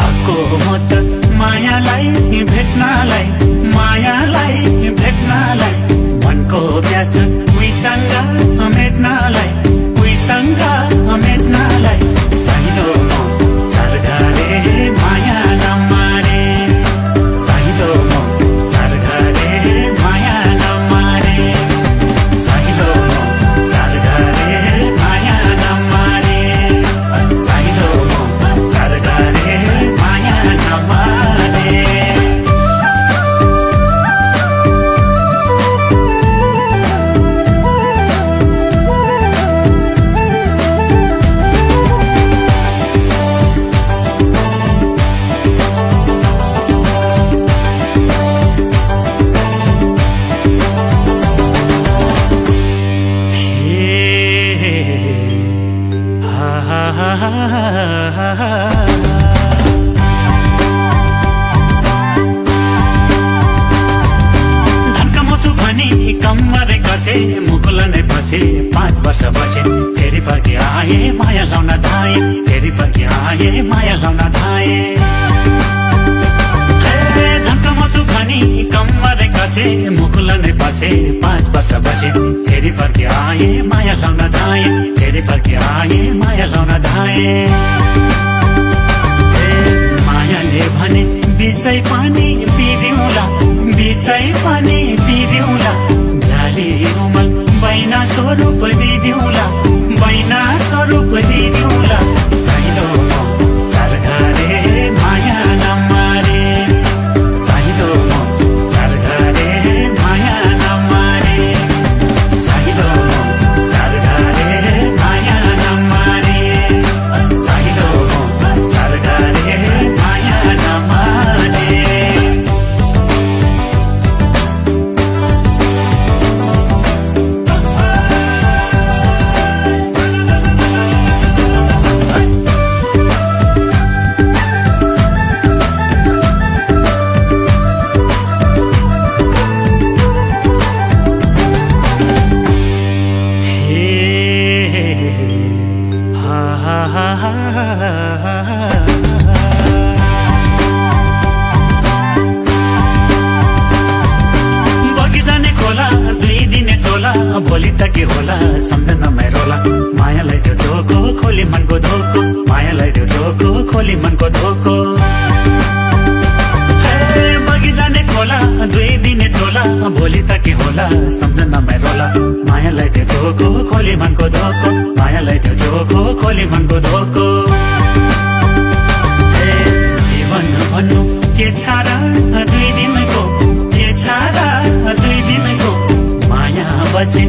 आको म त मायालाई भेट्नलाई मनको प्यास उहीसँग मेट्नलाई साइलो म झर्घरे माया नमारे साइलो म झर्घरे माया नमारे साइलो म झर्घरे माया नमारे साइलो म झर्घरे माया नमारे कम्मरे कसे मुकुल नै बसे 5 वर्ष बसे फेरि फर्की आए माया लाउन धाए फेरि फर्की आए माया लाउन धाए धम्कमछु भनी कम्मरे कसे मुकुल नै बसे 5 वर्ष बसे फेरि फर्की आए माया लाउन धाए फेरि फर्की आए माया लाउन धाए मायाले भने बिसै पानी पिदिउला बिसै पानी पिदिउला झाली उमल बैना स्वरूप दिदिउला बैना स्वरूप दिदिउला साइलो म झर्घरे माया नमारे साइलो म झर्घरे माया नमारे साइलो म झर्घरे माया नमारे साइलो म झर्घरे माया नमारे बगिजाने खोला 2 दिने चोला भोलि त के होला सम्झन मेरोला मायालाई त्यो धोको खोली मनको धोको मायालाई त्यो धोको खोली मनको धोको बगिजाने खोला 2 दिने चोला भोलि त के होला सम्झन मेरोला मायालाई त्यो धोको खोली मनको धोको मायालाई त्यो धोको खोली मनको धोको जीवन भन्नु के छारा 2 दिनको के छारा 2 दिनको माया बसे